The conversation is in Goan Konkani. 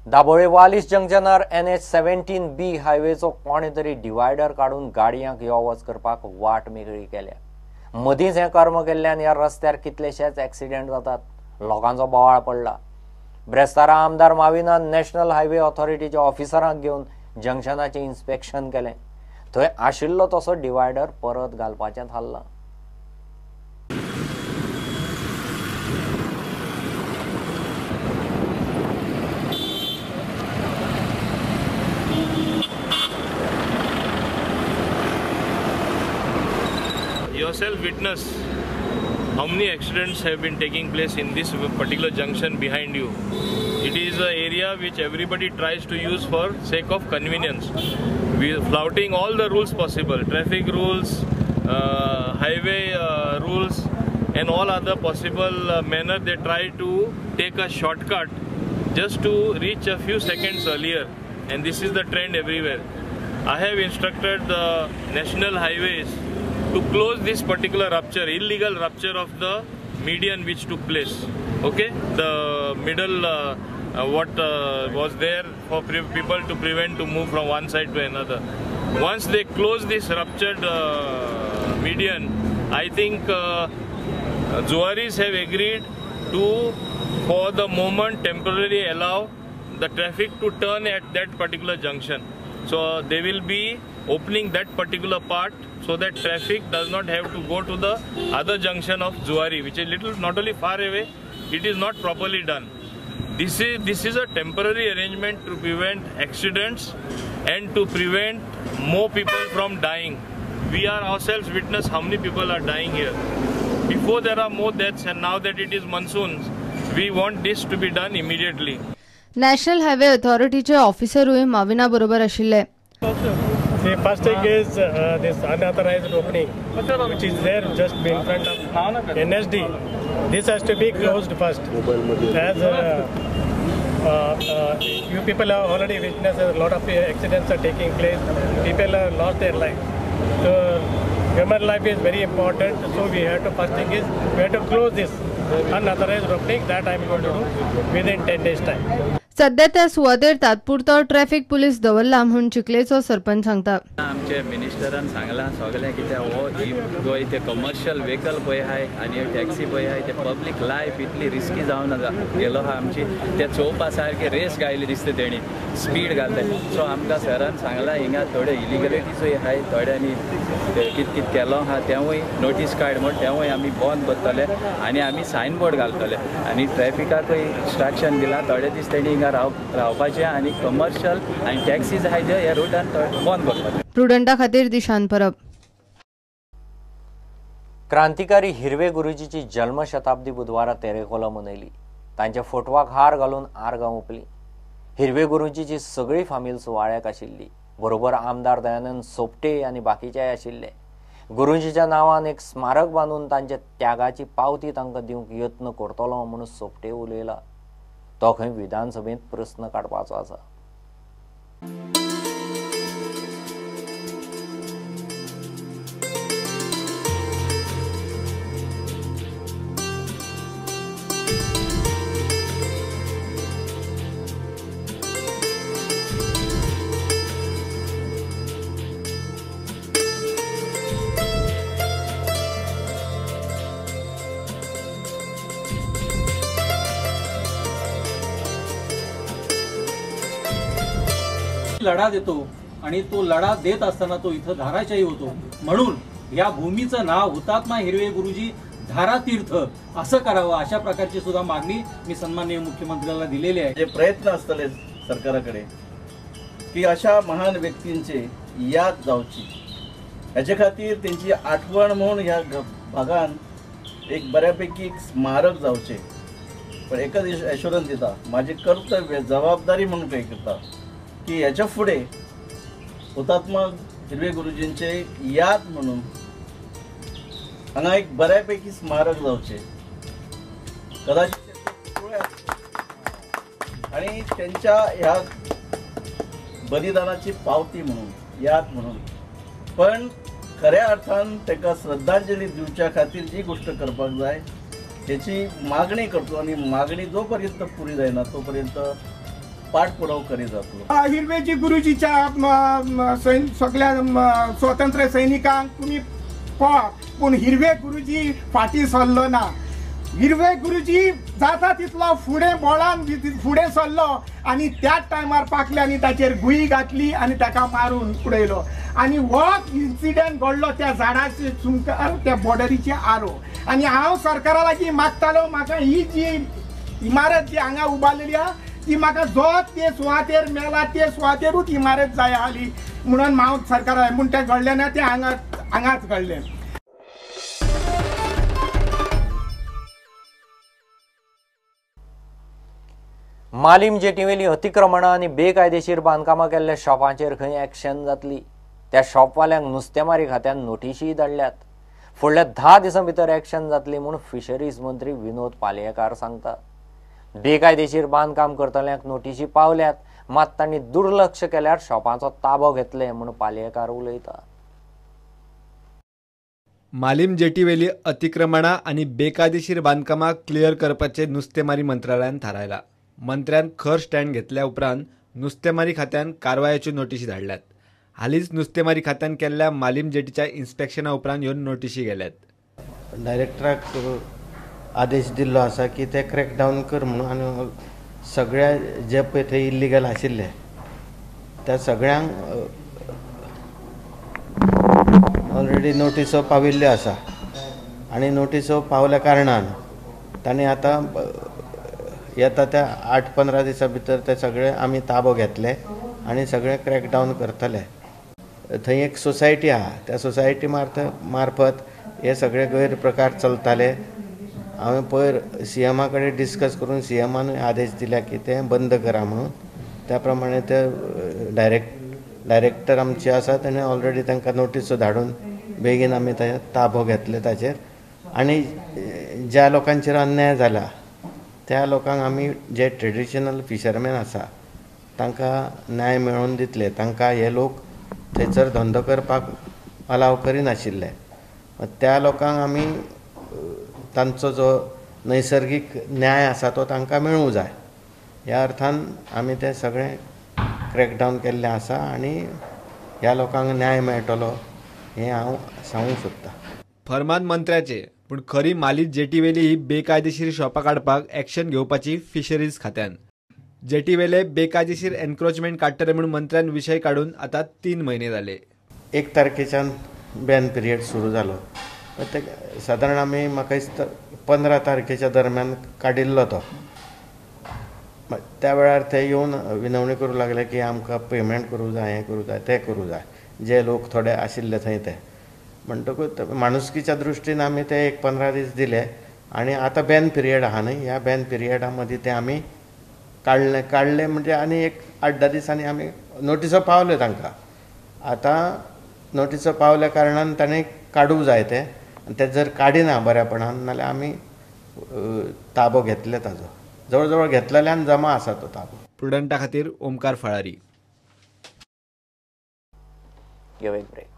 दाबोळे वालीस जंक्शनार NH 17B हायवेचो कोणे तरी डिवायडर काडून गाडयांक यो वच करपाक वाट मेकळी केल्या. मदींच हें कर्म केल्ल्यान ह्या रस्त्यार कितलेशेच एक्सिडेंट जातात, लोकांचो बोवाळ पडला. ब्रेस्तारा आमदार माविनान नॅशनल हायवे ऑथॉरिटीच्या ऑफिसरांक घेवन जंक्शनाचें इन्स्पेक्शन केलें. थंय आशिल्लो तसो डिवायडर परत घालपाचें थारलां. Yourself witness how many accidents have been taking place in this particular junction behind you. It is an area which everybody tries to use for sake of convenience. We are flouting all the rules possible, traffic rules, highway rules and all other possible manner. They try to take a shortcut just to reach a few seconds earlier, and this is the trend everywhere. I have instructed the national highways to close this particular rupture, illegal rupture of the median which took place. Okay, the middle what was there for people to prevent to move from one side to another. Once they close this ruptured median, I think Zuaris have agreed to, for the moment, temporarily allow the traffic to turn at that particular junction. So they will be opening that particular part so that traffic does not have to go to the other junction of Zuari, which is little not only far away, it is not properly done. This is a temporary arrangement to prevent accidents and to prevent more people from dying. We are ourselves witness how many people are dying here. Before there are more deaths, and now that it is monsoons, we want this to be done immediately. National highway ऑथॉरिटीचे ऑफिसरूय माविना बरोबर आशिल्ले. The first thing is this unauthorized opening, which is there just in front of NSD. This has to be closed first. As you people have already witnessed, a lot of accidents are taking place. People have lost their life. So human life is very important. So we have to, first thing is we have to close this unauthorized opening. That I am going to do within 10 days time. सध्या त्या सुवातेर तात्पुरतो ट्रॅफिक पुलीस दवरला म्हूण चिखलेचो सरपंच सांगता. आमचे मिनिस्टरान सांगलां सगळें कित्याक हो गोंय ते कमर्शियल व्हेकल पळय आहाय आनी टॅक्सी पळय आहाय, ते पब्लीक लायफ इतली रिस्की जावन गेलो आहा आमची. ते चोवपा सारके रेस गायली दिसता, तेणी स्पीड घालता. सो आमकां सरान सांगलां हिंगा थोडे इलिगलिटीजूय आहाय, थोड्यांनी कित कित केलो आहा तेवूय नोटीस कार्ड म्हूण तेवूय आमी बंद करतले आनी आमी सायन बोर्ड घालतले आनी ट्रॅफिकाकूय इन्स्ट्रक्शन दिलां. थोडे दीस तेणी हिंगा रावपाचें आनी कमर्शियल आनी टॅक्सीज आहाय त्यो ह्या रुटान बंद करपाचें. प्रुडंटा खातीर दिशान परब. क्रांतिकारी हिरवे गुरुजीची जन्मशताब्दी बुधवारा तेरेखोला मनयली. तांच्या फोटवाक हार घालून आर्गां ओंपली. हिरवे गुरुजीची सगळी फामील सुवाळ्याक आशिल्ली. बरोबर आमदार दयानंद सोपटे आनी बाकीचेय आशिल्ले. गुरुजीच्या नांवान एक स्मारक बांदून तांच्या त्यागाची पावती तांकां दिवंक यत्न करतलो म्हणून सोपटे उलयला. तो खंय विधानसभेंत प्रस्न काडपाचो आसा. लढा देतो आणि तो लढा देत असताना तो इथं धाराशाही होतो, म्हणून या भूमीचं नाव हुतात्मा हिरवे गुरुजी धारातीर्थ असं करावं अशा प्रकारची सुद्धा मागणी मी सन्माननीय मुख्यमंत्र्यांना दिलेली आहे. जे प्रयत्न असतले सरकाराकडे की अशा महान व्यक्तींचे याद जावची, हेजे खातीर तेंची आठवण म्हणून ह्या भागान एक बऱ्यापैकी एक स्मारक जावचें. पण एकच एश्योरन्स दिता, माझे कर्तव्य जबाबदारी म्हणून काय करता की ह्याच्या फुडें हुतात्मा हिरवे गुरुजींचे याद म्हणून हांगा एक बऱ्यापैकी स्मारक जावचें, कदाचित आणि त्यांच्या ह्या बलिदानाची पावती म्हणून याद म्हणून. पण खऱ्या अर्थान ताका श्रद्धांजली दिवच्या खातीर जी गोष्ट करपाक जाय हेची मागणी करतो आनी मागणी जोपर्यंत पुरी जायना तोपर्यंत पाठपुराव करी जातलो. हिरवेजी गुरुजीच्या सगळ्या स्वतंत्र सैनिकांक तुमी पळा, पूण हिरवे गुरुजी फाटीं सरलो ना. हिरवे गुरुजी जाता तितलो फुडें बळान फुडें सरलो आनी त्याच टायमार पाखल्यांनी ताचेर गुळी घातली आनी ताका मारून उडयलो. आनी हो इन्सिडंट घडलो त्या झाडाचे सुमकार त्या बॉर्डरीचे आरो. आनी हांव सरकारा लागीं मागतालो, म्हाका ही जी इमारत जी हांगा उबारलेली आहा ती म्हाका जो ते सुवातेर मेला ते सुवातेरूच इमारत जाय आसली म्हणून हांव सरकारा, पूण तें घडलें ना, तें हांगा हांगाच घडलें. मालीम जेटीवेली अतिक्रमणां आनी बेकायदेशीर बांदकामां केल्ल्या शॉपांचेर खंय एक्शन जातली? त्या शॉपवाल्यांक नुस्तेमारी खात्यान नोटिशीय धाडल्यात. फुडल्या 10 दिसां भितर एक्शन जातली म्हूण फिशरीज मंत्री विनोद पालयेकार सांगता. बेकायदेशीर बांदकाम करतल्यांक नोटिशी पावल्यात, मात तांणी दुर्लक्ष केल्यार शॉपांचो ताबो घेतले म्हूण पालयेकार उलयता. मालीम जेटीवेली अतिक्रमणां आनी बेकायदेशीर बांदकामां क्लियर करपाचें नुस्तेमारी मंत्रालयान थारायला. मंत्र्यान खर स्टँड घेतल्या उपरांत नुस्तेमारी खात्यान कारवायेच्यो नोटिशी धाडल्यात. हालींच नुस्तेमारी खात्यान केल्ल्या मालीम जेटीच्या इन्स्पेक्शना उपरांत ह्यो नोटिशी गेल्यात. डायरेक्टराक आदेश दिल्लो आसा की ते क्रॅकडावन कर म्हणून आनी सगळ्या जे पळय थंय इल्लिगल आशिल्ले त्या सगळ्यांक ऑलरेडी नोटिसो पाविल्ल्यो आसा आनी नोटिसो पावल्या कारणान तांणी आतां येता त्या 8-15 दिसां भितर ते सगळे आमी ताबो घेतले आनी सगळे क्रॅकडावन करतले. थंय एक सोसायटी आहा, त्या सोसायटी मार्फत हे सगळे गैरप्रकार चलताले. हांवें पयर सीएमा कडेन डिस्कस करून सीएमान आदेश दिल्या की ते बंद करा म्हणून. त्या प्रमाणे ते डायरेक्टर आमचे आसा तेणें ऑलरेडी तांकां नोटीसो धाडून बेगीन आमी ते ताबो घेतले ताचेर. आनी ज्या लोकांचेर अन्याय जाला त्या लोकांक आमी जे ट्रेडिशनल फिशरमॅन आसा तांकां न्याय मेळोवन दितले. तांकां हे लोक थंयसर धंदो करपाक अलाव करिनाशिल्ले, त्या लोकांक आमी तांचो जो नैसर्गीक न्याय आसा तो तांकां मेळूंक जाय ह्या अर्थान आमी तें सगळें क्रॅकडावन केल्लें आसा आनी ह्या लोकांक न्याय मेळटलो हें हांव सांगूंक सोदतां. फरमान मंत्र्याचे, पूण खरी मालीम जेटीवेली ही बेकायदेशीर शॉपां काडपाक एक्शन घेवपाची फिशरीज खात्यान. जेटीवेले बेकायदेशीर एन्क्रोचमेंट काडटले म्हूण मंत्र्यान विशय काडून आतां 3 म्हयने जाले. 1 तारखेच्यान बॅन पिरियड सुरू जालो. ते सादारण आमी म्हाका दिसता 15 तारखेच्या दरम्यान काडिल्लो तो. त्या वेळार ते येवन विनवणी करूंक लागले की आमकां पेमेंट करूंक जाय, हें करूंक जाय, तें करूंक जाय, जे लोक थोडे आशिल्ले थंय ते. म्हणटकूच माणुसकीच्या दृश्टीन आमी ते एक 15 दीस दिले आनी आतां बॅन पिरियड आहा न्हय, ह्या बॅन पिरियडा मदीं ते आमी काडले. काडले म्हणजे आनी एक 8-10 दिसांनी आमी नोटिसो पावल्यो तांकां. आतां नोटिसो पावल्या कारणान ताणें काडूंक जाय ते, आनी ते जर काडिना बऱ्यापणान नाल्यार आमी ताबो घेतले ताजो. जवळ जवळ घेतलेल्यान जमा आसा तो ताबो. प्रुडंटा खातीर ओमकार फळारी. घेवया एक ब्रेक.